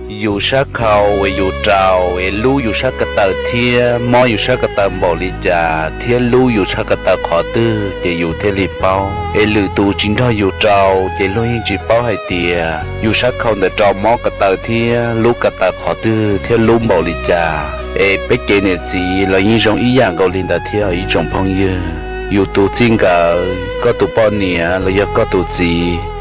Yus sab khau es yus rau es lub yus sab ko taw thiab mob yus sab ko taw npaum li cas thiab lub yus sab ko taw qhov twg ces yus thiaj li paub. Es lwm tus tsis nrog yus rau ces luag yeej tsis paub hais tias yus sab khau ntawd rau mob ko taw thiab lub ko taw qhov twg thiab lub npaum li cas. Es peb cev niam txiv los yeej zoo ib yam nkaus li ntawd thiab ib tsoom phooj ywg. Yus tus txij nkawm, koj tus poj niam los yog koj tus txiv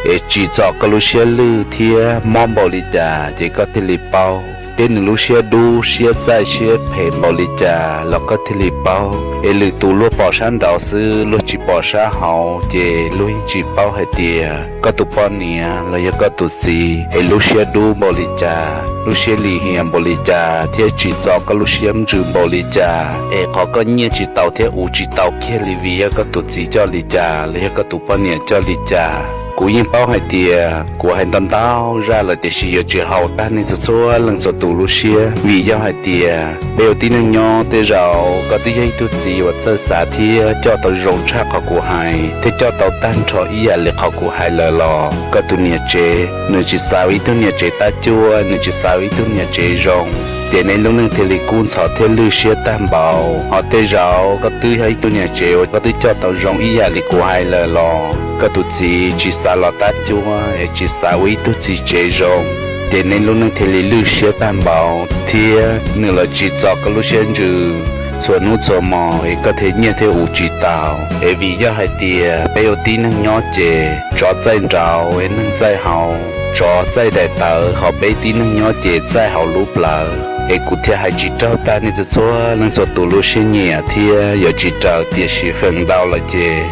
es tsim txom koj lub siab lwj thiab mob npaum li cas ces koj thiaj li paub. Thiab nws lub siab dub siab txaij siab phem npaum li cas los koj thiaj li paub. Es lwm tus luag pom sab nraud xwb luag tsis pom sab hauv ces luag yeej tsis paub hais tias koj tus poj niam los yog koj tus txiv es lub siab dub npaum li cas, lub siab lim hiam npaum li cas thiab tsim txom koj lub siab ntsws npaum li cas. Es qhov koj nyiaj tsis tau thiab ua tsis tau kiag li vim yog koj tus txiv coj li cas los yog koj tus poj niam coj li cas. Kuv yeej paub hais tias kuv hais ntau ntau zaj lawm tiam sis yuav tsis haum tag nej txhua txhua leej txhua tus lub siab. Vim yog hais tias peb ua tib neeg nyob tej zaum koj twb yog ib tug txiv uas txawj xav thiab coj tau zoo tshaj qhov kuv hais thiab coj tau tag nrho ib yam li qhov kuv hais lawm los koj tus niam tsev nws tsis xav ua ib tug niam tsev tab cuab, nws tsis xav ua ib tug niam tsev zoo. Ces nej lub neej thiaj li kub ntxhov thiab lwj siab tag npaum. Ho tej zaum koj twb yog ib tug niam tsev uas koj twb coj tau zoo ib yam li kuv hais lawm los koj tus txiv tsis xav los tab cuab es tsis xav ua ib tug txiv tsev zoo. Ces nej lub neej thiaj li lwj siab tag npaum thiab nws los tsim txom koj lub siab ntsws txhua hnub txhua hmo es koj thiaj nyiaj thiab ua tsis tau. Es vim yog hais tias peb ua tib neeg nyob ces tsov txaij nraud es neeg txaij hauv, tsov txaij daim tawv ho peb tib neeg nyob ces txaij hauv lub plawv. Es kuv thiaj hais tsis raug tag nej txhua txhua leej txhua tus lub siab nyiam thiab yuav tsis raws, tiam sis feem ntau lawm ces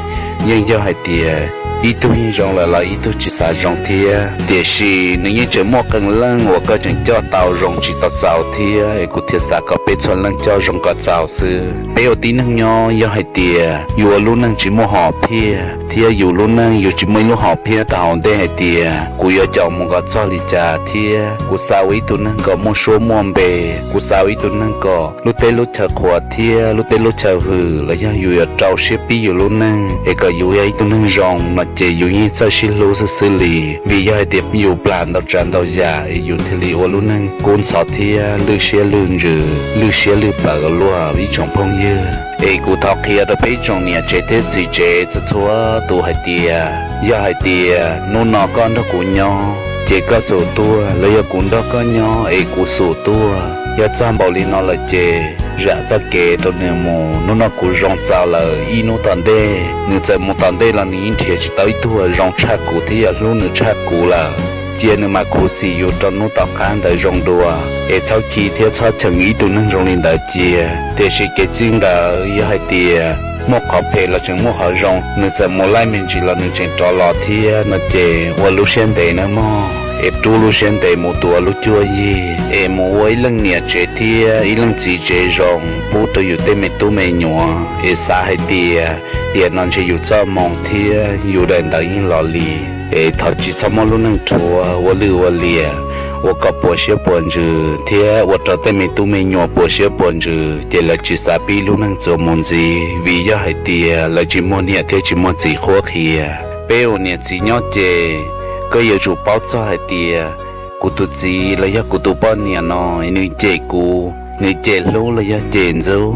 yeej yog hais tias ib tug yeej zoo lawm los ib tug tsis xav zoo thiab. Tiam sis nws yeej tseem muaj qee leej uas koj tseem coj tau zoo tsis tau txaus thiab, es kuv thiaj xav kom peb txhua leej coj zoo kom txaus xwb. Peb ua tib neeg nyob yog hais tias yus ua lub neej tsis muaj hom phiaj thiab yus lub neej yus tsis muaj ib lub hom phiaj tau hauv ntej hais tias kuv yuav caum mus kom txog li cas thiab kuv xav ua ib tug neeg kom muaj suab muaj npe, kuv xav ua ib tug neeg kom lub teb lub chaw qhuas thiab lub teb lub chaw hwm los yog yus yuav rau siab pib yus lub neej es kom yus yog ib tug neeg zoo no ces yus yeej txawj sib hlub xwb xwb li. Vim yog hais tias yus plam ntau tsav ntau yam es yus thiaj li ua lub neej kub ntxhov thiab lwj siab lwj ntsws, lwj siab lwj plawv luaj ib tsoom phooj ywg. Es kuv thov qhia rau peb ib tsoom niam tsev thiab txiv tsev txhua txhua tus hais tias yog hais tias hnub no koj nrog kuv nyob ces koj xum tuaj, los yog kuv nrog koj nyob es kuv xum tuaj. Yog txog npaum li no lawm ces zam txoj kev rau nws mus. Hnub no kuv zoo txaus lawm, ib hnub tom ntej nws txawm mus tom ntej los nws yeej nrhiav tsis tau ib tug zoo tshaj kuv thiab yog hlub nws tshaj kuv lawm. Cia nws mam khuv xim yus rau hnub tom qab ntawd zoo dua, es txhob khi thiab txhob cheem ib tug neeg zoo li ntawd cia. Tiam sis kev txij nkawm yog hais tias muaj qhov phem los tseem muaj qhov zoo, nws txawm mus laij me ntsis los nws tseem rov los thiab no ces ua lub siab ntev nawb mog, es rub lub siab ntev mus tua lub cuab yig, es mus ua ib leej niam tsev thiab ib leej txiv tsev zoo pub rau yus tej me tub me nyuam. Es xav hais tias tiam no ntshe yus txoj hmoo thiab yus daim ntawv yeej los li. Es thov tsis txhob muab lub neej rhuav ua lwj ua liam, ua kom puas siab puas ntsws thiab ua rau tej me tub me nyuam puas siab puas ntsws ces lawv tsis xav pib lub neej txuas mus ntxiv, vim yog hais tias lawv tsis muaj niam thiab tsis muaj txiv qhuab qhia. Peb ua niam txiv nyob ces koj yuav tsum paub txog hais tias kuv tus txiv los yog kuv tus poj niam no nws cem kuv, nws cem hlub los yog cem ntxub,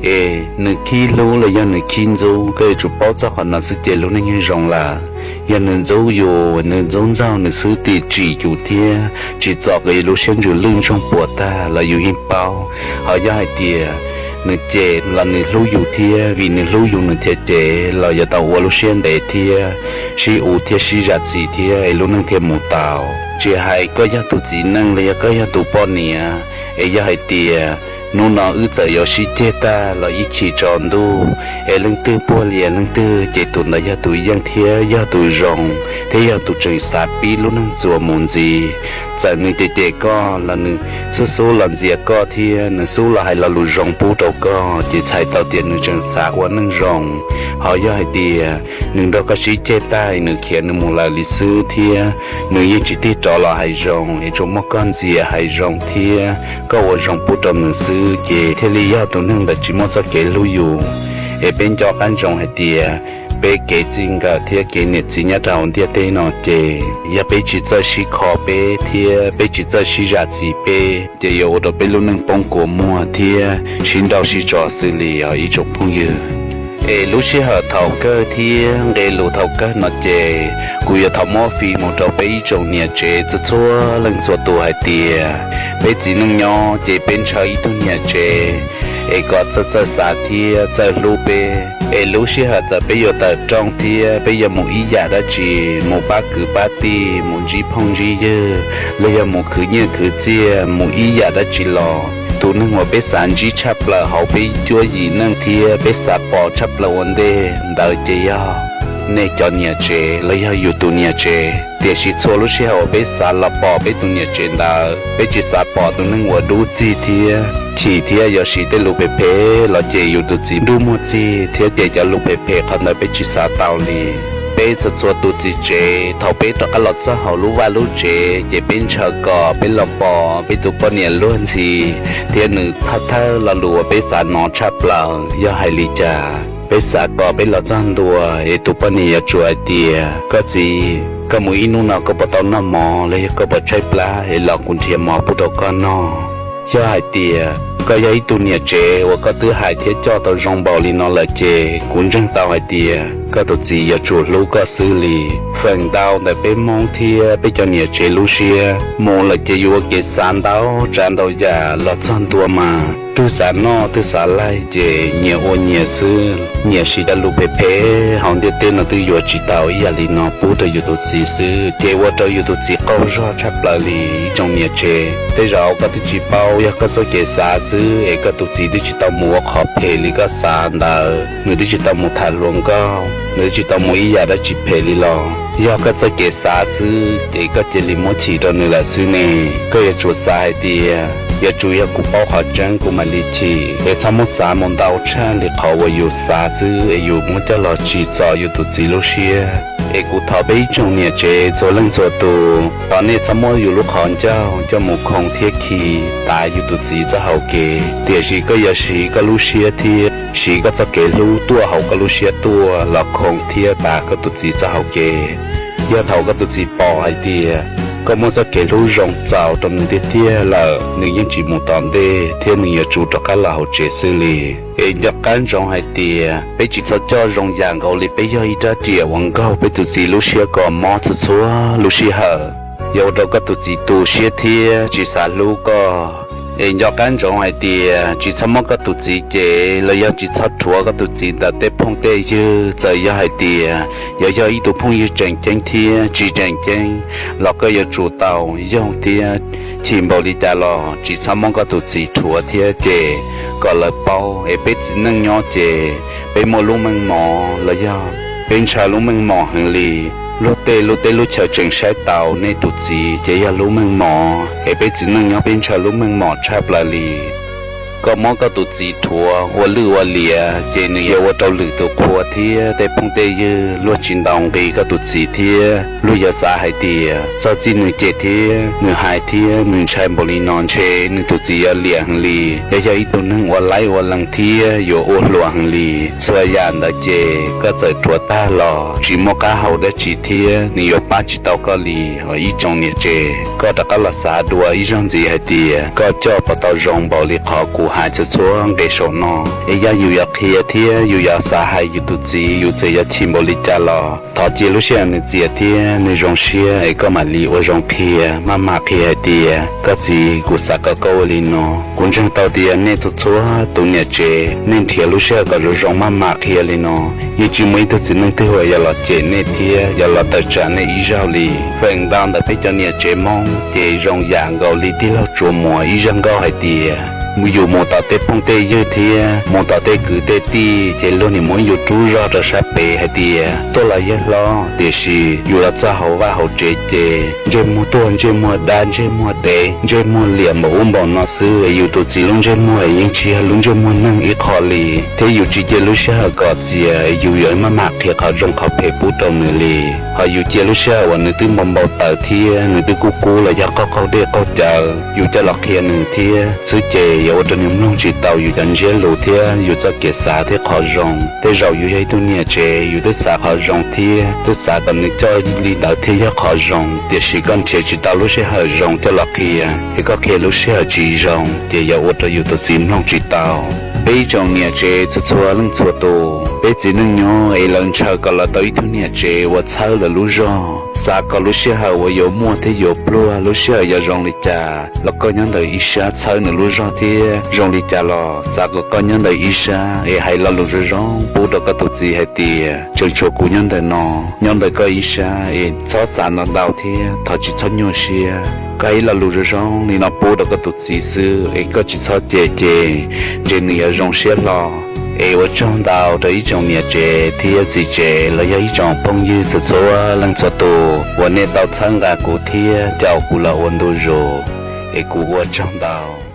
es nws khib hlub los yog nws khib ntxub, koj yuav tsum paub txog qhov no xwb ces lub neej yeej zoo lawm. Yog nws ntxub yus, nws ntxub ntxaug nws xwb tim tsim yus thiab tsim txom kom yus lub siab ntsws lwj ntsoog puas tag los yus yeej paub. Ho yog hais tias nws cem los nws hlub yus thiab vim nws hlub yus nws thiaj cem los yuav tau ua lub siab ntev thiab sib ua thiab sib zam txim thiab es lub neej thiaj mus tau. Tsis hais koj yog tus txiv neej los yog koj yog tus poj niam, es yog hais tias hnub no wb txawm yuav sib ceg tag los ib chim tsaus ntuj es leej twg puag lias leej twg ces tus ntawd yog tus yeej thiab yog tus zoo thiab yog tus tseem xav pib lub neej txuas mus ntxiv. Txawm nws cem cem koj los nws xub xub los ntxias koj thiab nws xub los hais lo lus zoo pub rau koj ces txhais tau tias nws tseem xav ua neej zoo. Ho yog hais tias nws nrog koj sib ceg tag nws khiav nws mus lawm li xwb thiab nws yeej tsis tig rov los hais zoo es tsuas muaj koj ntxias hais zoo thiab koj ua zoo pub rau nws xwb ces thiaj li yog tus neeg ntawd tsis muaj txoj kev hlub yus. Es peb nco qab ntsoov hais tias peb kev txij nkawm thiab kev niam txiv nyob rau hauv ntiaj teb no ces yog peb tsis txawj sib kho peb thiab peb tsis txawj sib zam txim peb ces yuav ua rau peb lub neej poob kua muag thiab sib nrauj sib tso xws li os ib tsoom phooj ywg. Es lub sij hawm thaum kawg thiab nqe lus thaum kawg no ces kuv yuav thov muab fij mus rau peb ib tsoom niam tsev txhua txhua leej txhua tus hais tias peb txiv neej nyob ces peb ntshaw ib tug niam tsev es kom txawj txawj xav thiab txawj hlub peb. Es lub sij hawm txawm peb yuav tawm rooj thiab peb yuav mus ib yam dab tsi, mus pab kwv pab tij, mus ntsib phooj ntsib ywg, los yog mus khwv nyiaj khwv txiaj, mus ib yam dab tsi los tus neeg uas peb xav ntsib tshaj plaws hauv peb cuab yim neej thiab peb xav pom tshaj plaws ua ntej ntawd ces yog nej cov niam tsev los yog yus tus niam tsev. Tiam sis txhua lub sij hawm uas peb xav los pom peb tus niam tsev ntawd, peb tsis xav pom tus neeg uas dub txig thiab chim thiab yuav siv tej lus phem phem los ces yus tus txiv nruj muag txig thiab ces cov lus phem phem qhov ntawd peb tsis xav tau li. Peb txhua txhua tus txiv tsev thaum peb rov qab los txog hauv lub vaj lub tsev ces peb ntshaw kom peb los pom peb tus poj niam luag ntxhi thiab nws thawj thawj lo lus uas peb xav hnov tshaj plaws yog hais li cas. Peb xav kom peb los txog ntua es tus poj niam yuav tsum hais tias, koj txiv, koj mus ib hnub no koj puas tau noj mov los yog koj puas tshaib plab es los kuv nrhiav mov pub rau koj noj. Yog hais tias koj yog ib tug niam tsev uas koj twb hais thiab coj tau zoo npaum li no lawm ces kuv ntseeg tau hais tias koj tus txiv yuav tsum hlub koj xwb li. Feem ntau ntawm peb Hmoob thiab peb cov niam tsev lub siab mus lawm ces yus ua kev xav ntau tsav ntau yam los txog ntua mas twb xav noj twb xav laig ces nyias ua nyias xwb, nyias siv cov lus phem phem hauv ntiaj teb no twb yuav tsis tau ib yam li no pub rau yus tus txiv xwb ces ua rau yus tus txiv qaug zog tshaj plaws li ib tsoom niam tsev. Tej zaum koj twb tsis paub, yog koj txoj kev xav xwb es koj tus txiv twb tsis tau mus ua qhov phem li koj xav ntawd, nws twb tsis tau mus tham hluas nkauj, nws twb tsis tau mus ib yam dab tsi phem li los yog koj txoj kev xav xwb ces koj cia li muab chim rau nws lawm xwb ne. Koj yuav tsum xav hais tias yuav tsum yog kuv paub qhov tseeb kuv mam li chim, es txhob muab xav mus ntau tshaj li qhov uas yus xav xwb es yus muab coj los tsim txom yus tus txiv lub siab. Es kuv thov peb ib tsoom niam tsev txhua leej txhua tus, thov nej txhob muab yus lub qhov ncauj coj mus khoo thiab khi tav yus tus txiv txoj hau kev, tiam sis koj yuav siv koj lub siab thiab siv koj txoj kev hlub tuaj hauv koj lub siab tuaj los khoo thiab tav koj tus txiv txoj hau kev. Yog thaum koj tus txiv pom hais tias koj muaj txoj kev hlub zoo txaus rau nws tiag tiag lawm, nws yeej tsis mus tom ntej thiab nws yuav tsum rov qab los hauv tsev xwb li. Es nco qab ntsoov hais tias peb tsis txhob coj zoo yam nkaus li peb yog ib rab riam uas nkaug peb tus txiv lub siab kom mob txhua txhua lub sij hawm. Yog ua rau koj tus txiv tu siab thiab tsis xav hlub koj. Es nco qab ntsoov hais tias tsis txhob muab koj tus txiv cem los yog tsis txhob rhuav koj tus txiv ntawm tej phooj tej ywg. Txawm yog hais tias yog yog ib tug phooj ywg tseem ceeb thiab tsis tseem ceeb los koj yuav tsum tau yoog thiab chim npaum li cas los tsis txhob muab koj tus txiv rhuav thiab cem kom lawv paub es peb txiv neej nyob ces peb muaj lub meej mom los yog peb ntshaw lub meej mom heev li. Luag tej lub teb lub chaw tseem saib taus nej tus txiv ces yog lub meej mom, es peb txiv neej nyob peb ntshaw lub meej mom tshaj plaws li. Koj muab koj tus txiv rhuav ua lwj ua liam ces nws yuav ua rau lwm tus qhua thiab tej phooj tej ywg luag tsis ntaus nqi koj tus txiv thiab luag yuav xav hais tias txog txij nws cem thiab nws hais thiab nws ntshai npaum li no ntshe nws tus txiv yuav liam heev li. Yog yog ib tug neeg ua laib ua lees thiab yuav ua hluas heev li. Txhua yam ntawd ces koj txawm rhuav tag los tsis muaj qab hau dab tsi thiab nws yuav pab tsis tau koj li. Ib tsoom niam tsev, koj rov qab los xav dua ib zaug ntxiv hais tias koj coj puas tau zoo npaum li qhov kuv hais txhua txhua nqe saum no. Es yog yus yuav qhia thiab yus yuav xav hais yus tus txiv yus txawm yuav chim npaum li cas los thov cia lub sij hawm nws txias thiab nws zoo siab es koj mam li ua zoo qhia, maj mam qhia hais tias koj txiv, kuv xav kom koj ua li no. Kuv ntseeg tau tias nej txhua txhua tus niam tsev nej nrhiav lub sij hawm kom zoo zoo maj mam qhia li no, yeej tsis muaj ib tug txiv neej twg uas yuav los cem nej thiab yuav los tawm tsam nej ib zaug li. Feem ntau ntawm peb cov niam tsev Hmoob ces zoo yam nkaus li tij laug Tsuas Muas ib zaj nkauj hais tias yus mus tom tej phooj tej ywg thiab mus tom tej kwv tej tij ces luag nim muab yus rub zog rau sab pem hais tias tuaj los yawg hlob, tiam sis yus los txog hauv vaj hauv tsev ces ntsej muag tuag, ntsej muag dab, ntsej muag dev, ntsej muag liam npaum ub npaum no xwb. Yus tus txiv lub ntsej muag yeej tsis yog lub ntsej muag neeg ib qho li, thiab yus tsis cia lub sij hawm kom txias yus yuav maj mam qhia qhov zoo qhov phem pub rau nws li. Ho yus cia lub sij hawm uas nws twb npau npau taws thiab nws twb kub kub los yog qaug qaug dej qaug cawv yus coj los qhia nws thiab xwb ces Yog ua rau nws mloog tsis tau yus cov ntsiab lus thiab yus txoj kev xav thiab qhov zoo. Tej zaum yus yog ib tug niam tsev, yus twb xav qhov zoo thiab twb xav kom nws coj li ntawd thiaj yog qhov zoo, tiam sis koj nrhiav tsis tau lub sij hawm zoo coj los qhia, es koj qhia lub sij hawm tsis zoo, ces yog ua rau yus tus txiv mloog tsis tau. Peb ib tsoom niam tsev txhua txhua leej txhua tus, peb txiv neej nyob es lawv ntshaw kom los tau ib tug niam tsev uas txhawb lawv lub zog, xav kom lub sij hawm uas yuav muaj thiab yuav pluag lub sij hawm yuav zoo li cas los koj nyob ntawm ib sab txhawb nws lub zog thiab zoo li cas los xav kom koj nyob ntawm ib sab es hais lo lus zoo zoo pub rau koj tus txiv hais tias tseem tshuav kuv nyob ntawm no, nyob ntawm koj ib sab es txhob xav ntau ntau thiab thov tsis txhob nyuaj siab. Koj hais ib lo lus zoo zoo li no pub rau koj tus txiv xwb es koj tsis txhob cem ces ntshe nws yuav zoo siab hlo. Es ua tsaug ntau rau ib tsoom niam tsev thiab txiv tsev los yog ib tsoom phooj ywg txhua txhua leej txhua tus uas nej tau txhawb nqa kuv thiab caum kuv los ua ntu zus, es kuv ua tsaug ntau.